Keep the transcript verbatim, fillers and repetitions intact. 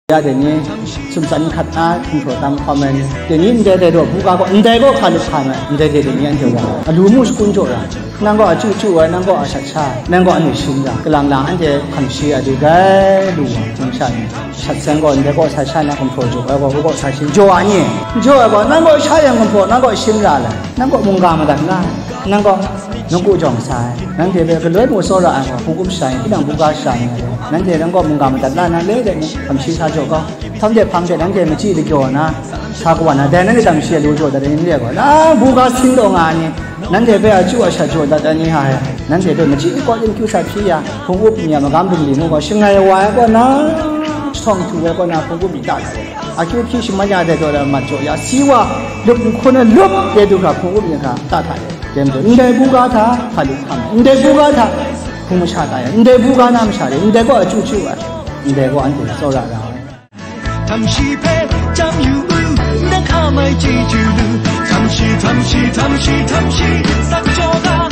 Ya dai ni, sumtsan hkat na, hkinghkraw tam hkawm ai ni, dai ni ndai dai daw buga gaw, ndai gaw hpa lup hpa ai, ndai dai dai ni anhte wa, alu mu shakun jaw ra, nang gaw a chyu chyu ai, nang gaw a shat sha ai, nang gaw a nu shim ra, kalang lang anhte hkam shi a du gai lu wa, hkum sha ni, shat san gaw, ndai gaw sa sha na, hkinghkraw jaw ai gaw, u gaw sa shi jaw a ni, jaw ai gaw, nang gaw sha yang hkinghkraw, nang gaw shim ra lai, nang gaw mungga madat na, nang gaw nawku jawng sa ai, nanhte hpe galoi mu tsawra ai gaw, hpung up sha ai, tinang buga sha ai, nanhte nang gaw mungga madat la na le, dai ni, hkam shi sa jaw gaw, Htam de hpang de nanhte machyi lagyaw na, sa kawan na, dai nanhte dang shi lu jaw dat ai ni re gaw, na buga sin taw nga ai ni, nanhte hpe a chyu a shat jaw dat ai ni hta e, nanhte hpe machyi lagyaw din kyu sat hpyi ya, hpung up mi a magam bungli mu gaw, shangai wa ai kaw na, jahtawng htu ai kaw na, hpung up mi ta hta e, akyu hpyi shaman ya dai taw mat jaw ya, si wa, lup nhkun ai lup de du hkra hpung up mi hkra ta hta e, dem jaw, ndai buga hta, hpa lup hkam, ndai buga hta, hpung masha ta ya, ndai buga na masha re, ndai gaw a chyu chyu ai, ndai gaw anhte tsawra ra ai. ทำชีเพจำอยู่ นักอาไม่จีจือลือ ทำชี ทำชี ทำชี ทำชี สักจอดา